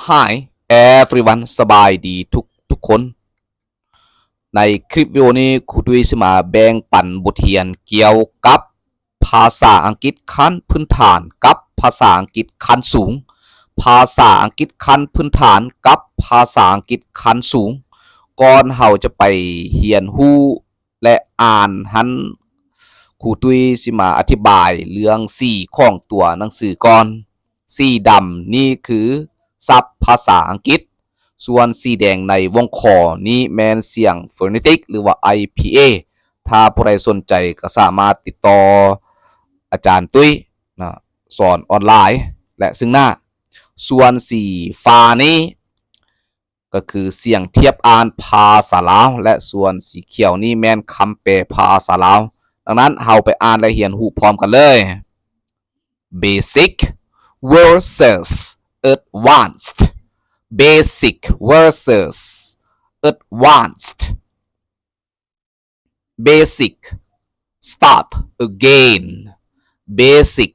Hi everyone ສະບາຍດີທຸກໆຄົນ. ໃນຄລິບວິດີໂອນີ້ ຄູຕຸ້ຍຊິມາແບ່ງປັນບົດຮຽນກ່ຽວກັບພາສາອັງກິດຂັ້ນພື້ນຖານກັບພາສາອັງກິດຂັ້ນສູງ, ພາສາອັງກິດຂັ້ນພື້ນຖານກັບພາສາອັງກິດຂັ້ນສູງ. ກ່ອນເຮົາຈະໄປຮຽນຮູ້ ແລະ ອ່ານຫັ້ນ, ຄູຕຸ້ຍຊິມາອະທິບາຍເລື່ອງສີຂອງຕົວໜັງສືກ່ອນ. ສີດຳນີ້ຄືສັບພາສາອັງກິດ, ສ່ວນສີແດງໃນວົງຂໍນີ້ແມ່ນສຽງໂຟເນຕິກ ຫຼືວ່າ ໄອ ພີ ເອ. ຖ້າຜູ້ໃດສົນໃຈກໍສາມາດຕິດຕໍ່ອາຈານຕຸ້ຍນະ, ສອນອອນລາຍ ແລະ ຊຶ່ງໜ້າ. ສ່ວນສີຟ້ານີ້ ກໍຄືສຽງທຽບອ່ານພາສາລາວ ແລະ ສ່ວນສີຂຽວນີ້ແມ່ນຄຳແປພາສາລາວ. ດັ່ງນັ້ນ ເຮົາໄປອ່ານ ແລະ ຮຽນຮູ້ພ້ອມກັນເລີຍ. Basic versus advanced. Basic versus advanced. Basic. Start again. Basic.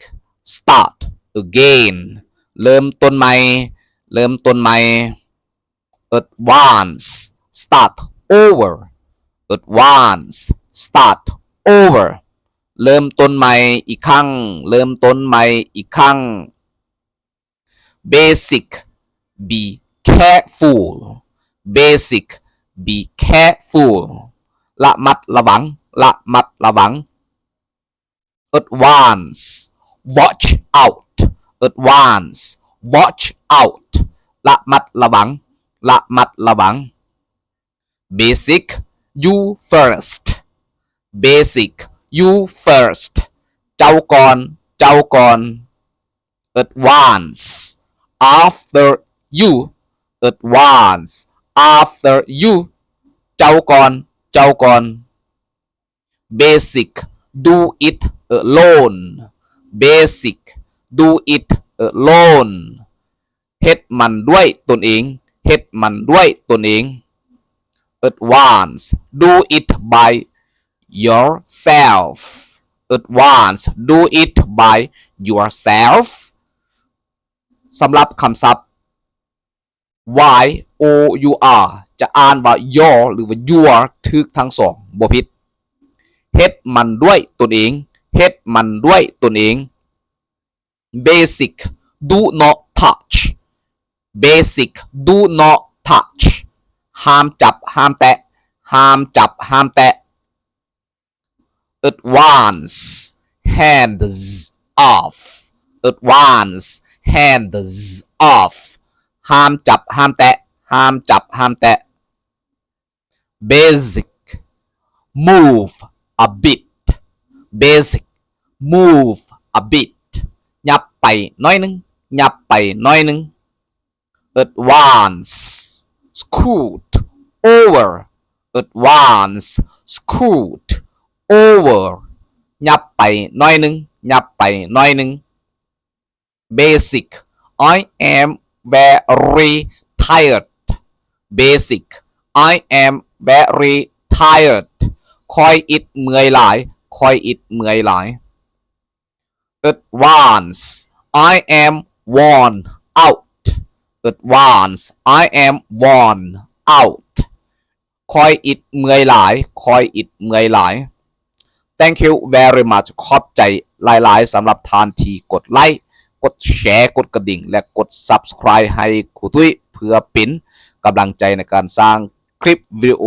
Start again. ເລີ່ມຕົ້ນໃໝ່. ເລີ່ມຕົ້ນໃໝ່. Advance. Start over. Advance. Start over. ເລີ່ມຕົ້ນໃໝ່ອີກຄັ້ງ. ເລີ່ມຕົ້ນໃໝ່ອີກຄັ້ງ. Basic. Be careful. Basic. Be careful. ລະມັດລະວັງ. ລະມັດລະວັງ. Advance. Watch out. Advance. Watch out. ລະມັດລະວັງ. ລະມັດລະວັງ. Basic. You first. Basic. You first. ເຈົ້າກ່ອນ. ເຈົ້າກ່ອນ. Advance. After you. Advance. After you. ເຈົ້າກ່ອນ. ເຈົ້າກ່ອນ. Basic. Do it alone. Basic. Do it alone. ເຮັດມັນດ້ວຍຕົນເອງ. ເຮັດມັນດ້ວຍຕົນເອງ. Advance. Do it by yourself. Advance. Do it by yourself. ສຳລັບຄຳສັບ Y O U R ຈະອ່ານວ່າ your ຫຼືວ່າ your ຖືກທັງສອງ ບໍ່ຜິດ. ເຮັດມັນດ້ວຍຕົນເອງ. ເຮັດມັນດ້ວຍຕົນເອງ. Basic. Do not touch. Basic. Do not touch. ຫ້າມຈັບ, ຫ້າມແຕະ. ຫ້າມຈັບ, ຫ້າມແຕະ. Advance. Hands off. Advance. Hands off. ຫ້າມຈັບ, ຫ້າມແຕະ. ຫ້າມຈັບ, ຫ້າມແຕະ. Basic. Move a bit. Basic. Move a bit. ຫຍັບໄປໜ້ອຍໜຶ່ງ. ຫຍັບໄປໜ້ອຍໜຶ່ງ. Advance. Scoot over. Advance. Scoot over. ຫຍັບໄປໜ້ອຍໜຶ່ງ. ຫຍັບໄປໜ້ອຍໜຶ່ງ. Basic. I am very tired. Basic. I am very tired. ຂ້ອຍອິດເມື່ອຍຫຼາຍ. ຂ້ອຍອິດເມື່ອຍຫຼາຍ. Advance. I am worn out. Advance. I am worn out. ຂ້ອຍອິດເມື່ອຍຫຼາຍ. ຂ້ອຍອິດເມື່ອຍຫຼາຍ. Thank you very much. ຂອບໃຈຫຼາຍໆ ສຳລັບທ່ານທີ່ກົດໄລ, ກົດແຊ, ກົດກະດິ່ງ ແລະ ກົດ Subscribe ໃຫ້ຄູຕຸ້ຍ ເພື່ອເປັນກຳລັງໃຈໃນການສ້າງຄລິບວິດີໂອ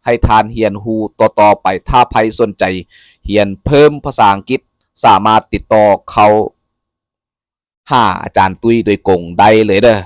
ໃຫ້ທ່ານຮຽນຮູ້ຕໍ່ໆໄປ. ຖ້າໃຜສົນໃຈຮຽນເພີ່ມພາສາອັງກິດ, ສາມາດຕິດຕໍ່ເຂົ້າຫາອາຈານຕຸ້ຍໂດຍກົງໄດ້ເລີຍເດີ້.